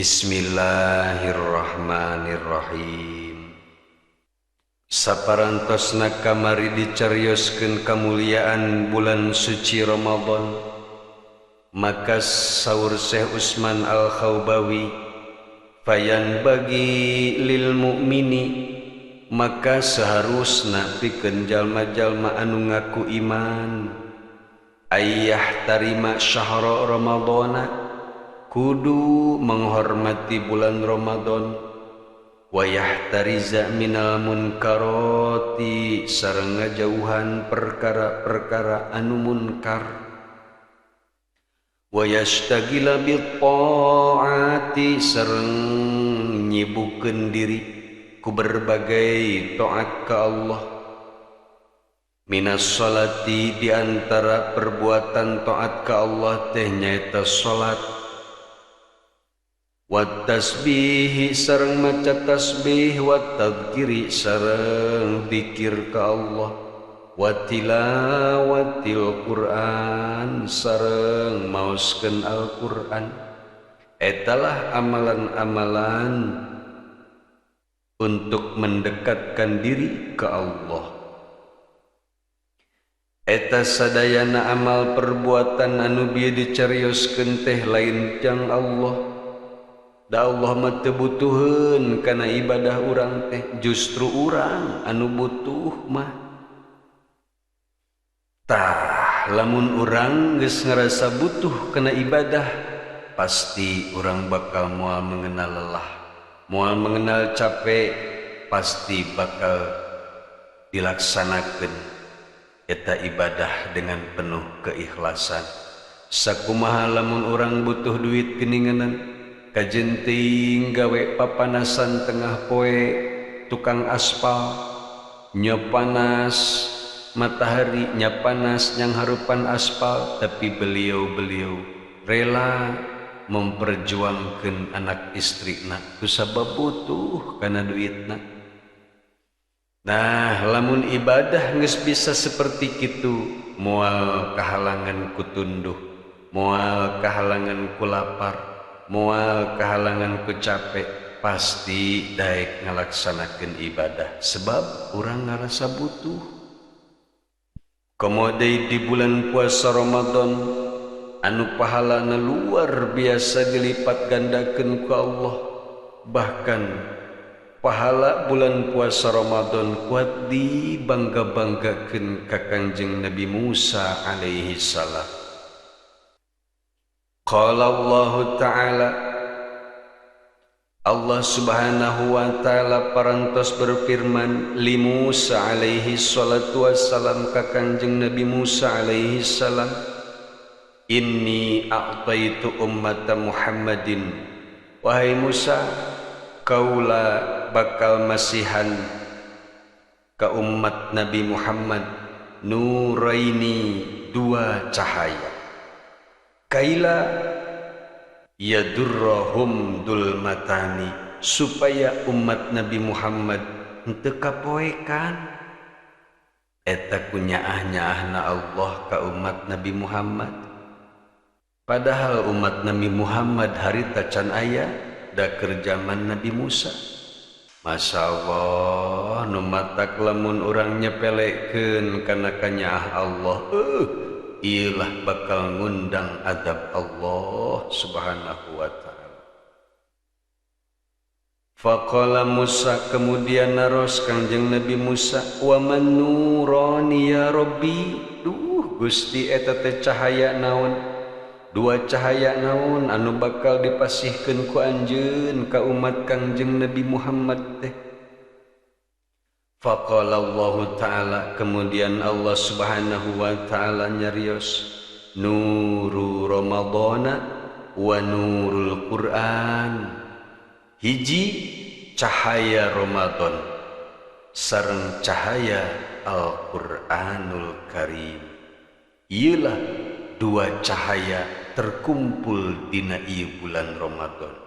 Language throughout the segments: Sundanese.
Bismillahirrahmanirrahim. Saparantosna kamari dicarioskeun kamuliaan bulan suci Ramadan, maka saur Syekh Utsman Al-Khaubawi, fayanbaghi lil mukmini, maka seharusna pikeun jalma-jalma anu ngaku iman, ayyahtarima syahra Ramadana, kudu menghormati bulan Ramadan, wayahtariza minal munkarati, sareng ngajauhan perkara-perkara anu munkar, wayashtagila bit ta'ati, sareng nyibukeun diri ku berbagai taat ka Allah, minas sholati, diantara perbuatan taat ka Allah teh nyaeta salat, wat tasbihi, sareng maca tasbih, wat tadzkiri, sareng zikir ka Allah, wa tilawatil Quran, sareng maoskeun Al-Qur'an. Etalah amalan-amalan untuk mendekatkan diri ke Allah. Eta sadayana amal perbuatan anu bieu dicarioskeun teh lain jang Allah. Da Allah mah teu butuheun kana ibadah urang teh, justru urang anu butuh mah. Tah, lamun urang geus ngarasa butuh kana ibadah, pasti urang bakal moal mengenal lelah, moal mengenal capek, pasti bakal dilaksanakeun eta ibadah dengan penuh keikhlasan. Sakumaha lamun urang butuh duit geuninganan, kajen teuing gawe papanasan tengah poe, tukang aspal nya panas matahari, nya panas yang harupan aspal, tapi beliau-beliau rela memperjuangkan anak istrina kusabab butuh kana duitna. Nah, lamun ibadah geus bisa seperti kitu, moal kahalangan ku tunduh, moal kahalangan ku lapar, moal kahalangan ku capek, pasti daek ngalaksanakeun ibadah sebab urang ngarasa butuh. Komo deui di bulan puasa Ramadan anu pahalana luar biasa dilipat gandakeun ku Allah. Bahkan pahala bulan puasa Ramadan kuat dibangga-banggakeun ka Kangjeng Nabi Musa alaihi salam. Qala Allah Ta'ala, Allah Subhanahu wa Ta'ala parantos berfirman li Musa alaihi salatu wassalam, ka Kangjeng Nabi Musa alaihi salam, inni a'taitu ummata Muhammadin, wahai Musa, kaula bakal masihan ka umat Nabi Muhammad nuraini, dua cahaya, kaila yadurrahum dulmatani, supaya umat Nabi Muhammad henteu kapoekan. Eta ku nyaah-nyaahna Allah ka umat Nabi Muhammad, padahal umat Nabi Muhammad harita can aya, da keur zaman Nabi Musa. Masya Allah, nu matak lamun urang nyepelekeun kana kanyaah Allah, iyalah bakal ngundang azab Allah Subhanahu wa Ta'ala. Faqala Musa, kemudian naros Kangjeng Nabi Musa, wa man nurani ya Rabbi, duh Gusti, eta teh cahaya naon, dua cahaya naon anu bakal dipasihkeun ku anjeun ka umat Kangjeng Nabi Muhammad teh? Faqala Allah Ta'ala, kemudian Allah Subhanahu wa Ta'ala nyarios, nuru Ramadana wa nurul Quran, hiji cahaya Ramadan sareng cahaya Al-Qur'anul Karim. Iyalah dua cahaya terkumpul dina ieu bulan Ramadan.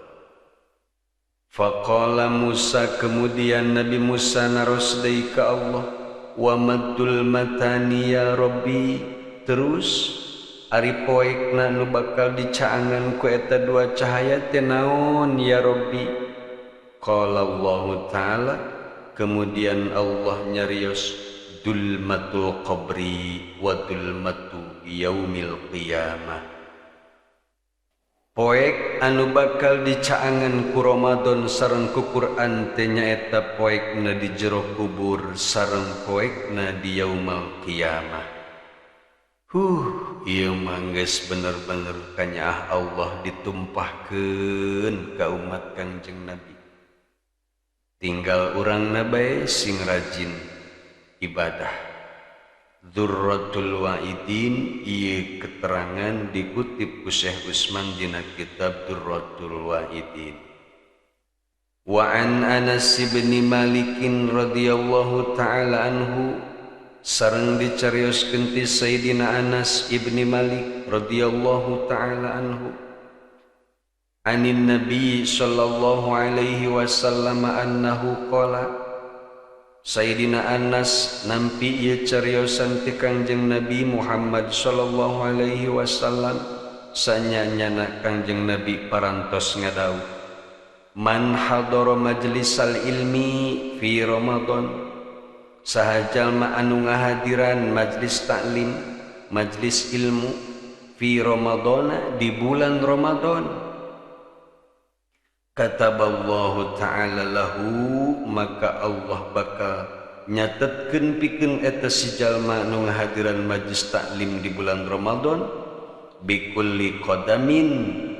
Faqala Musa, kemudian Nabi Musa naros deui ka Allah, wa maddul matani ya Rabbi, terus Ari poekna nu bakal dicaangan ku eta dua cahaya teh naon ya Rabbi? Qala Allahu ta'ala, kemudian Allah nyarios dulmatul qabri wa dulmatu yaumil qiyamah. Poek anu bakal dicaangan ku Ramadan sareng ku Quran teh nyaeta poekna di jero kubur sareng poekna di yaumal qiyamah. Ieu mah geus bener-bener kanyaah Allah ditumpahkeun ka umat Kangjeng Nabi. Tinggal urangna bae sing rajin ibadah. Dzurratul Wa'idin ieu keterangan dikutip ku Syekh Utsman dina kitab Dzurratul Wa'idin. Wa an Anas bin Malik radhiyallahu ta'ala anhu sareng dicarioskeun ti Sayyidina Anas ibni Malik radhiyallahu ta'ala anhu anin Nabi sallallahu alaihi wasallam annahu qala. Sayyidina Anas nampi ieu cariosan ti Kangjeng Nabi Muhammad sallallahu alaihi wasallam sanyanyana Kangjeng Nabi parantos ngadawuh man hadara majlisal ilmi fi Ramadan, saha jalma anu ngahadiran majlis taklim, majlis ilmu fi Ramadana di bulan Ramadan, kataballahu ta'ala lahu, maka Allah bakal nyatetkeun pikeun eta si jalma nu ngahadiran majlis taklim di bulan Ramadan bikulli qadamin,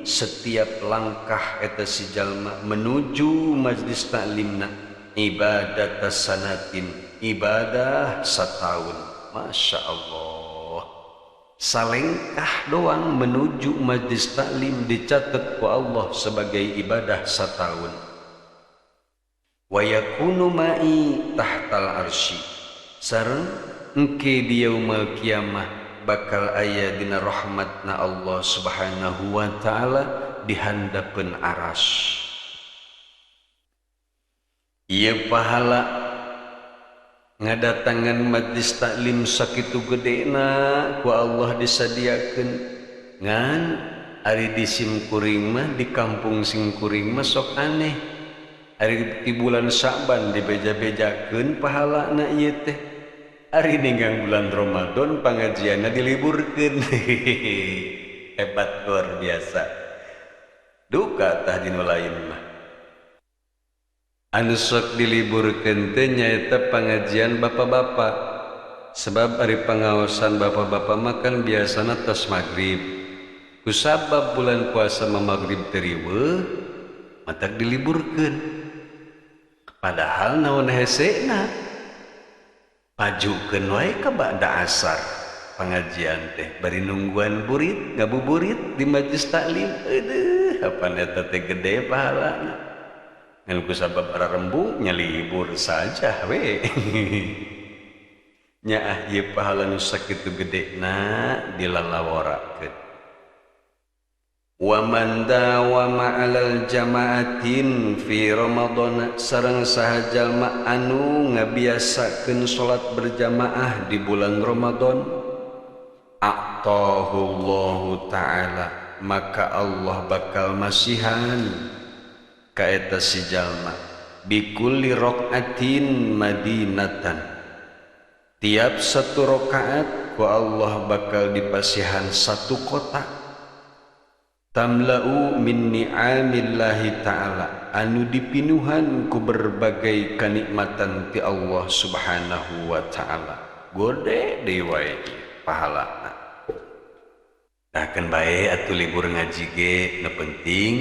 setiap langkah eta si jalma menuju majlis taklimna ibadat sanatin, ibadah setahun. Masya Allah, salengkah doang menuju majlis taklim dicatat ku Allah sebagai ibadah setahun. Wa yakunu ma'i tahtal arsy, sareng engke di yaumul kiamah bakal aya dina rahmatna Allah Subhanahu wa ta'ala di handapeun aras. Ieu pahala ngadatangan majlis taklim sakitu gedena ku Allah disadiakeun. Ngan ari di simkuring mah, di kampung simkuring mah sok aneh. Ari di bulan Sya'ban dibeja-bejakeun pahalana ieu teh. Ari ninggang bulan Ramadan pangajianna diliburkeun. Hebat luar biasa. Duka tah dinu lain mah. Anu sok diliburkeun teh nyaeta pangajian bapak-bapak. Sebab ari pangaosan bapak-bapak mah kan biasana tos magrib. Kusabab bulan puasa mah magrib teu riweuh, matak diliburkeun. Padahal naon hesena? Pajukeun wae ka ba'da asar pengajian teh bari nungguan burit, ngabuburit di majlis taklim. Aduh, apan eta teh gede pahalana. Ngan ku sabab ararembung nya libur saja we. Nyaah ieu pahala nu sakitu gedena dilalaworakeun. Wa man dawama 'alal jama'atin fi Ramadan, sareng saha jalma anu ngabiasakeun salat berjamaah di bulan Ramadan, a'tahu Allahu ta'ala, maka Allah bakal masihan ka eta si jalma bikulli raqatin madinatan, tiap satu rakaat ku Allah bakal dipasihan satu kota, tamla'u min ni'amillahi ta'ala, anu dipinuhan ku berbagai kenikmatan ti Allah Subhanahu wa ta'ala. Gode deui wae pahalana. Tah keun bae atuh libur ngaji ge, nu penting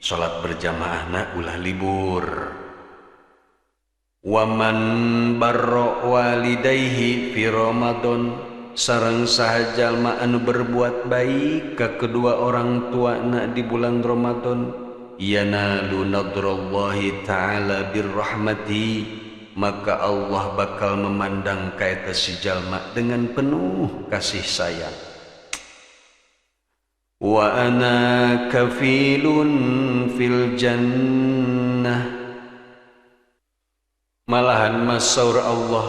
salat berjamaahna ulah libur. Waman barra walidayhi fi Ramadan, sareng saha jalma anu berbuat baik ka kedua orang tuana di bulan Ramadan, yanalu nadrallahi ta'ala birrahmati, maka Allah bakal memandang ka eta si jalma dengan penuh kasih sayang. Wa ana kafilun fil jannah, malahan masaur Allah,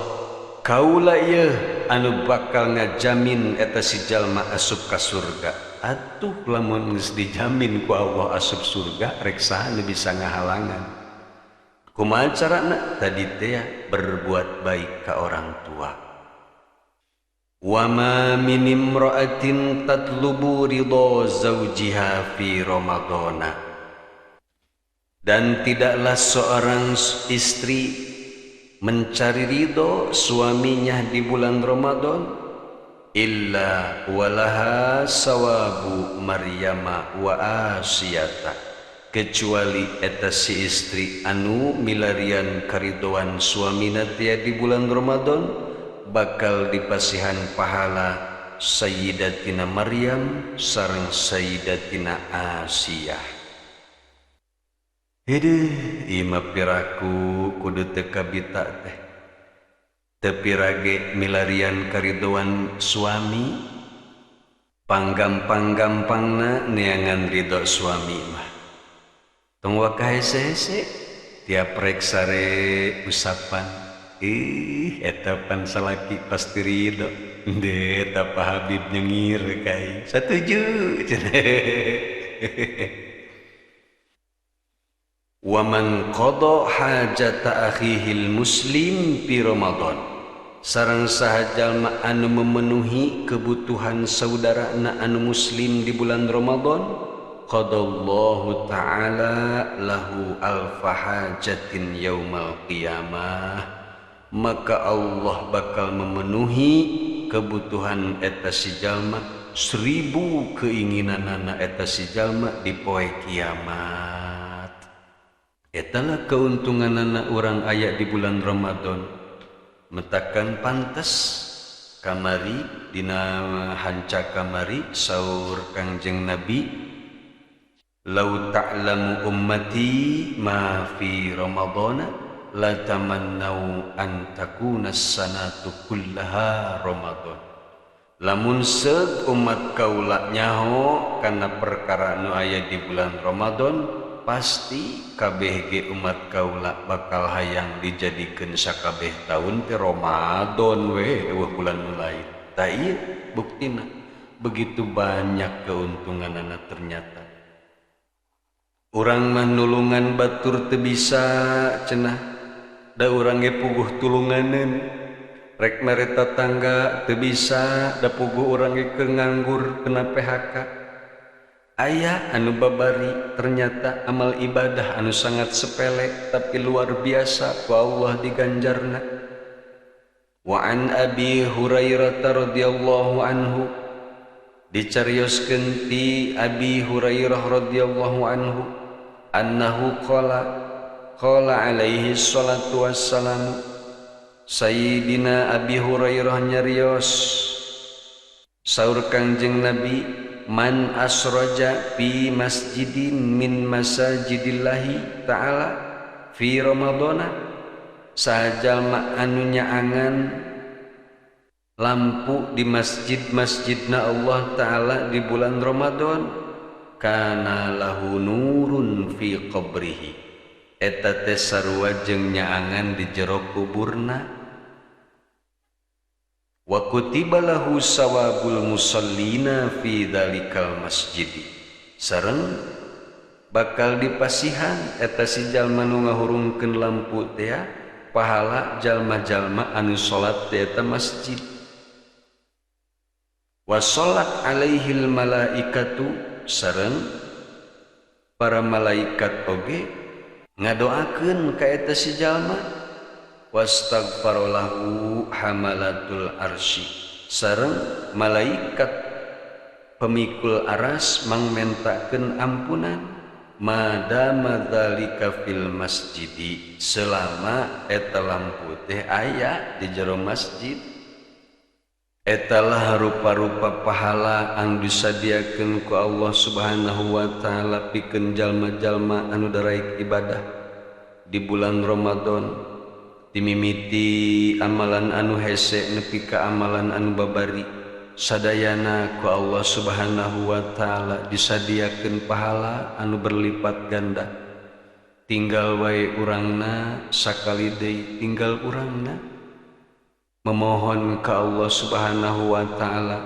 kaula ieu anu bakal ngajamin eta si jalma asup ka surga. Atuh lamun geus dijamin ku Allah asup surga, rek saha nu bisa ngahalangan? Kumaha carana? Tadi teh berbuat baik ka orang tua. Wa ma min imra'atin tatlubu ridha zawjiha fi Ramadana. Dan tidaklah seorang istri mencari ridho suaminya di bulan Ramadan illa walaha sawabu Maryama wa Asiyata, kecuali eta si istri anu milarian karidoan suamina teh di bulan Ramadan bakal dipasihan pahala Sayyidatina Maryam sareng Sayyidatina Asiyah. Hidih, ima piraku kudu teu kabita teh. Teu pirage milarian karidoan suami, panggampang-gampangna neangan ridho suami mah. Tong waka hese-hese, tiap rek sare usapan. Ih, eta pan salaki pasti ridho. Henteu eta Pak Habib nyengir kai. Satuju cenah. Wa man qada hajata akhihil muslim fi Ramadan, sareng saha jalma anu memenuhi kebutuhan saudarana anu muslim di bulan Ramadan, qadallahu ta'ala lahu alfa hajatin yaumal qiyamah, maka Allah bakal memenuhi kebutuhan eta si jalma 1000 keinginanana eta si jalma di poe kiamat. Etalah keuntunganana urang aya di bulan Ramadan. Metakan pantes kamari dina hanca kamari saur Kangjeng Nabi, lau ta'lamu ummati ma fi Ramadana la tamannau an takuna sanatu kullaha Ramadan. Lamun seug umat kaula nyaho kana perkara nu aya di bulan Ramadan, pasti kabeh ge umat kaula bakal hayang dijadikeun sakabeh taun teh Ramadan we eueuh bulan nu lain. Tah ieu buktina begitu banyak keuntunganana ternyata. Urang mah nulungan batur teu bisa cenah, da urang ge puguh tulunganeun. Rek mere tatangga teu bisa, da puguh urang ge keur nganggur kena PHK. Aya anu babari ternyata amal ibadah anu sangat sepele tapi luar biasa ku Allah diganjarna. Wa an Abi Hurairah radhiyallahu anhu, dicarioskeun ti Abi Hurairah radhiyallahu anhu annahu qala qala alaihi salatu wassalam, Sayyidina Abi Hurairah nyarios saur Kangjeng Nabi, man asraja fi masjidin min masajidillahi ta'ala fi Ramadana, saha jalma anu nyaangan lampu di masjid-masjidna Allah ta'ala di bulan Ramadan, kana lahu nurun fi qabrihi, eta teh sarua jeung nyaangan di jero kuburna. Wa kutiba lahu sawabul musallina fi dzalikal masjid, sareng bakal dipasihan eta si jalma nu ngahurungkeun lampu teh pahala jalma-jalma anu salat di eta masjid. Wa shalat alaihil malaikatu, sareng para malaikat oge ngadoakeun ka eta si jalma. Wastaghfaralahu hamalatul arsy, sareng malaikat pemikul aras mangmentakeun ampunan. Madama dzalika fil masjidi, selama eta lampu teh aya di jero masjid. Etalah rupa-rupa pahala anu disadiakeun ku Allah Subhanahu wa taala pikeun jalma-jalma anu daraek ibadah di bulan Ramadan. Dimimiti amalan anu hese nepi ka amalan anu babari, sadayana ku Allah Subhanahu wa taala disadiakeun pahala anu berlipat ganda. Tinggal wae urangna sakali deui, tinggal urangna Memohon ke Allah Subhanahu wa Ta'ala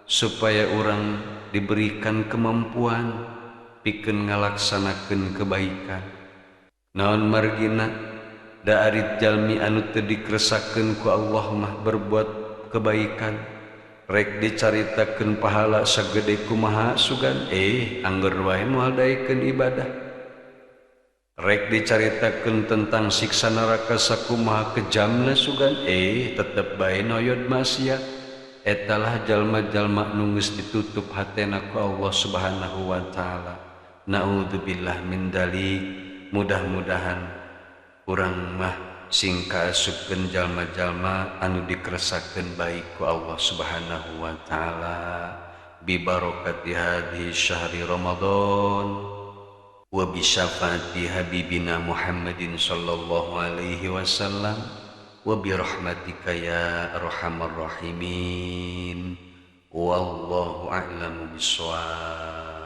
supaya urang diberikan kemampuan pikeun ngalaksanakeun kebaikan. Naon margina? Da ari jalmi anu teu dikeresakeun ku Allah mah berbuat kebaikan, rek dicaritakeun pahala sagede kumaha sugan, angger wae moal daekeun ibadah. Rek dicaritakeun tentang siksa neraka sakumaha kejamna sugan, tetep bae noyod maksiat. Etalah jalma-jalma nu geus ditutup hatena ku Allah Subhanahu wa Ta'ala. Naudzubillah min dalik. Mudah-mudahan urang mah sing kaasupkeun jalma-jalma anu dikeresakeun baik ku Allah Subhanahu wa Ta'ala. Bi barakati hadhihi syahri Ramadan wa bi syafaati habibina Muhammadin sallallahu alaihi wasallam wa bi rahmatika ya arhamar rahimin. Wallahu a'lamu bissawab.